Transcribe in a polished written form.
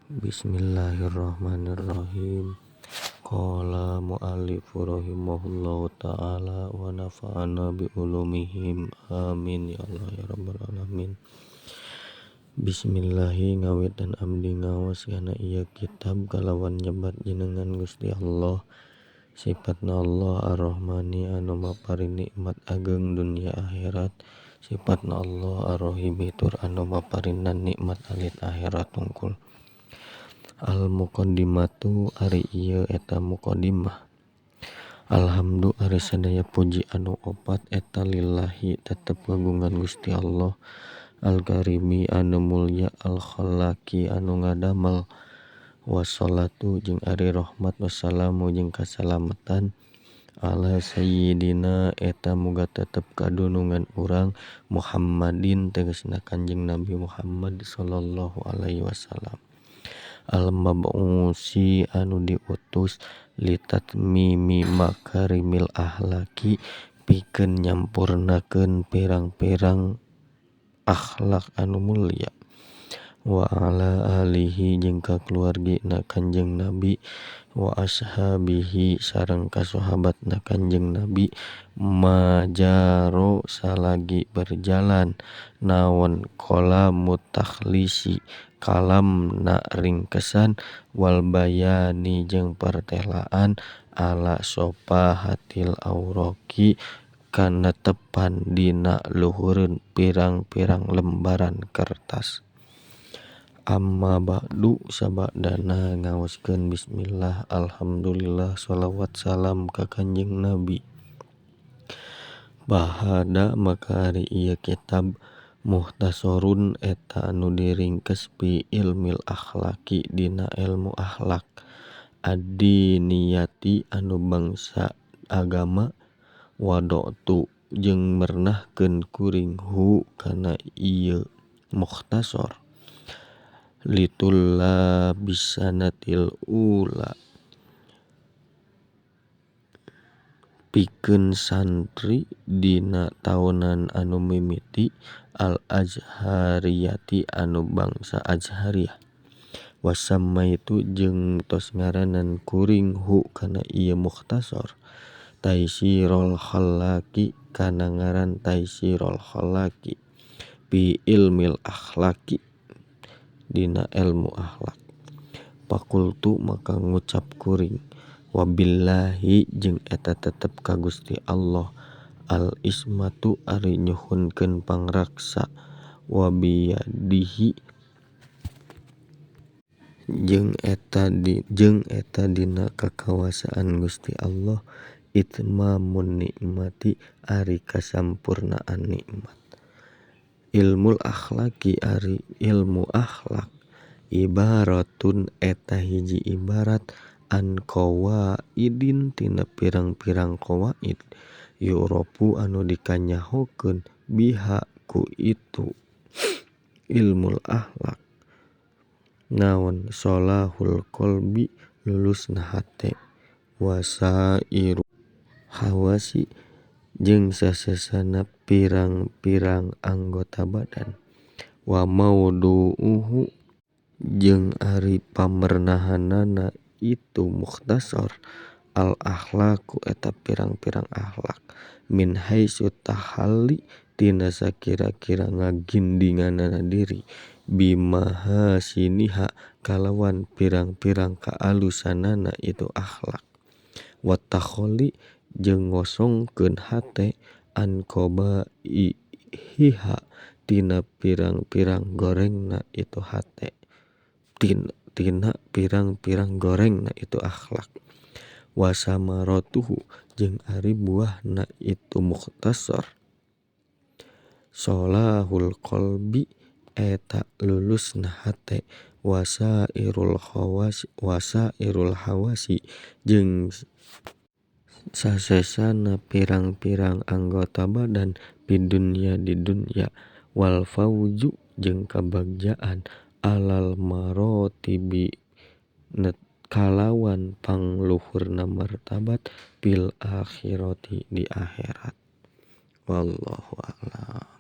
Bismillahirrahmanirrahim. Qala mu'allifu rahimahullahu ta'ala wa nafa'ana bi ulumihim. Amin ya Allah ya rabbal alamin. Bismillahi ngawitan abdi ngaos kana ieu kitab kalawan nyebat jenengan Gusti Allah. Sifatna Allah Ar-Rahmani anu maparin nikmat ageng dunia akhirat. Sifatna Allah Ar-Rahimi tur anu maparinan nikmat alit akhirat tungkul. Al-muqaddimatu ari ieu eta muqaddimah. Alhamdu ari sadaya puji anu opat eta lillahi tetep kagungan Gusti Allah Al-Karimi anu mulya al-Khallaqi anu ngadamel. Wassalatu jeung ari rahmat wassalamu jeung kasalamatan ala sayyidina eta muga tetep kadunungan urang Muhammadin tegasna Kanjeng Nabi Muhammad sallallahu alaihi wasallam. Al-mab'usi anu diutus litatmimi makarimil ahlaki pikeun nyampurnakeun pirang-pirang akhlak anu mulia. Wa ala alihi jeung ka keluargina Kanjeng Nabi wa ashabihi sareng ka sahabatna Kanjeng Nabi majaro salagi berjalan naon qalamu takhlisi kalamna ringkesan wal bayani jeung pertelaan ala sofahatil auraqi kana tepan dina luhureun pirang-pirang lembaran kertas. Amma ba'du sabadana ngaoskeun bismillah alhamdulillah sholawat salam ka Kanjeng Nabi. Bahada maka ari ieu kitab muhtasorun eta anu diringkes fi ilmil akhlaqi dina ilmu akhlak addiniyati anu bangsa agama wadatu jeung mernahkeun kuring hu kana ieu mukhtasor litullabisanatil ula pikeun santri dina taonan anu mimiti al azhariyati anu bangsa azhariyah wasammaitu jeung tos ngaranan kuring hu kana ieu mukhtasor taisirul khallaqi kana ngaran taisirul khallaqi fi ilmil akhlaqi dina ilmu akhlak. Fakultu maka ngucap kuring wabillahi jeung eta tetep ka Gusti Allah al ismatu ari nyuhunkeun pangraksa wabiyadihi jeung eta dina kakawasaan Gusti Allah itmamun nikmati ari kasampurnaan nikmat. Ilmul akhlaqi ari ilmu akhlak ibaratun eta hiji ibarat an qawaidin tina pirang-pirang qawaid yu'rafu anu dikanyahokeun biha ku itu ilmul akhlak naon sholahul qalbi lulusna hate wasairu hawasi jeung sasesana pirang-pirang anggota badan wa maudu'uhu jeung ari pamernahanana itu mukhtasor al akhlaqu eta pirang-pirang akhlak min haitsu tahalli tina sakira-kira ngagindinganana diri bimahasiniha kalawan pirang-pirang kaalusanana itu akhlak wa takholi jeung ngosongkeun hate an qabaihiha tina pirang-pirang gorengna itu hate tina pirang-pirang gorengna itu akhlak wa samaratuhu jeung ari buahna itu mukhtasar sholahul qalbi eta lulusna hate wasairul hawasi jeung sasesana pirang-pirang anggota badan pidunya di dunya wal fauzu jeung kabagjaan alal marotibi kalawan pangluhurna martabat fil akhirati di akhirat. Wallahu a'lam.